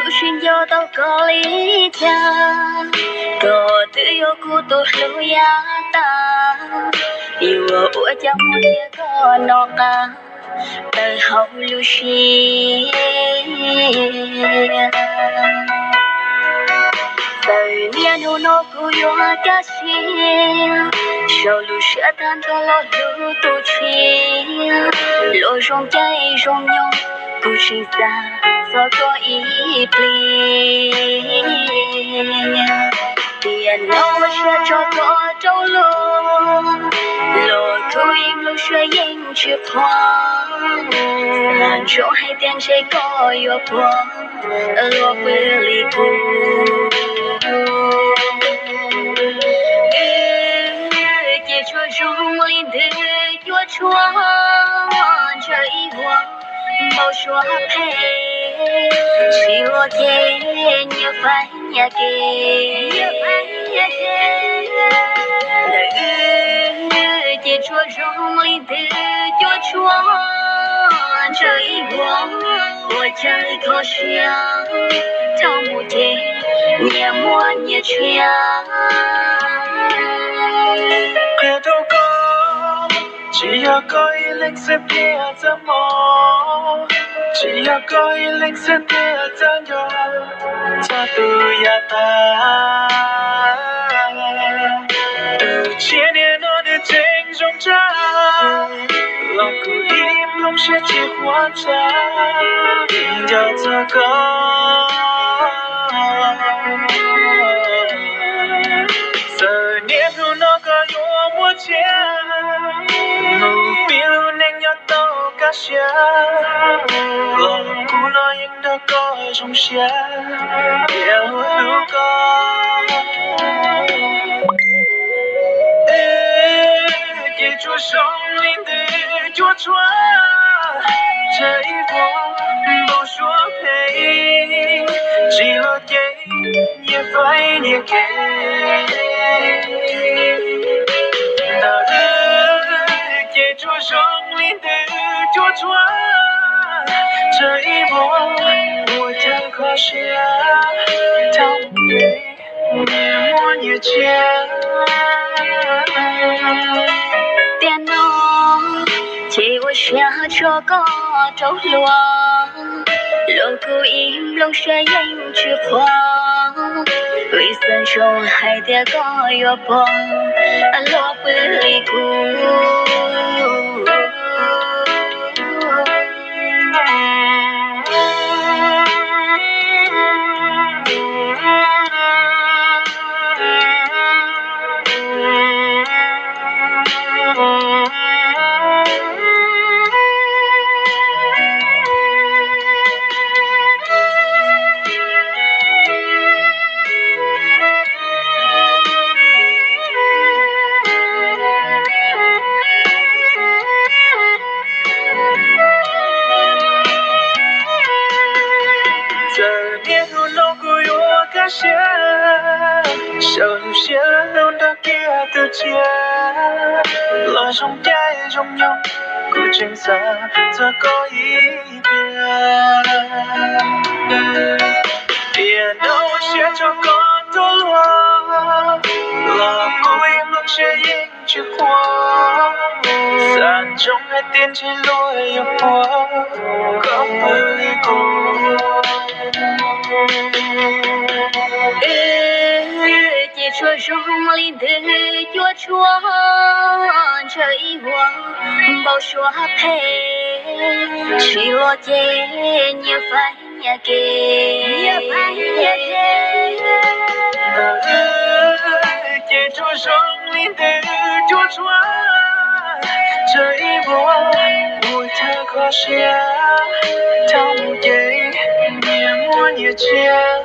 Kuv tsis nco tau koj li cas, koj twb yog kuv tus hlub yav tag. Yuav ua cas muaj tiag koj nov qab tawm hauv lub siab. Txawm niaj hnub no kuv yuav kaj siab, saum lub siab tag nrho los hlub tus tshiab. Los zoo caij zoo nyoog kuv tseem xav txog koj ib pliag. Tiam no ua siab tso koj rau luag, los kuv ib nplooj siab yeej tsis qhuav. Xav ntsoov hais tias ntshe koj yuav puas luag pw li kuv. Ces tsuas zoo li ntws cuaj tshuam ntshaw ib vuag npau suav phem, tsis luag ces nyias faib nyias kev. Ntawm wb ces tsuas zoo li ntws cuaj tshuam ntshaw ib vuag, ua cas kho siab rau mus ces nyias muaj nyias tshiab. Qhia rau koj, tsis yog koj ib leeg xwb thiaj txaj muag, tsis yog koj ib leeg xwb thiaj txawj nco txog tus yav tag. Tus tshiab niaj hnub nws tseem zoo tshaj, los kuv ib nplooj siab tsis qhuav txog, nco txog koj. Txawm niaj hnub no koj yuav muaj tsiab, mus pib lub neej nyob tau kaj siab, los kuv no yeej nrog koj zoo siab, thiab hlub koj. Ces tsuas zoo li ntws cuaj tshuam ntshaw ib vuag npau suav phem, tsis luag ces nyias faib nyias kev. Ntawm wb ces tsuas zoo li ntws cuaj tshuam ntshaw ib vuag, ua cas kho siab rau mus ces nyias muaj nyias tshiab. Tiam no ces ua siab tso koj rau luag, los kuv ib nplooj siab yeej tsis qhuav, vim xav ntsoov hais tias koj yuav puas luag pw li kuv. Txawm niaj hnub no kuv yuav kaj siab, saum lub siab hlub nrog kiag tus tshiab, los zoo caij zoo nyoog kuv tseem xav txog koj ib pliag. Tiam no ua siab tso koj rau luag, los kuv ib nplooj siab yeej tsis qhuav, xav ntsoov hais tias ntshe luag yuav puas koj pw li kuv. Ces tsuas zoo li ntws cuaj tshuam ntshaw ib vuag npau suav phem, tsis luag ces nyias faib nyias kev. Ces tsuas zoo li ntws cuaj tshuam ntshaw ib vuag, ua cas kho siab rau mus ces nyias muaj nyias tshiab.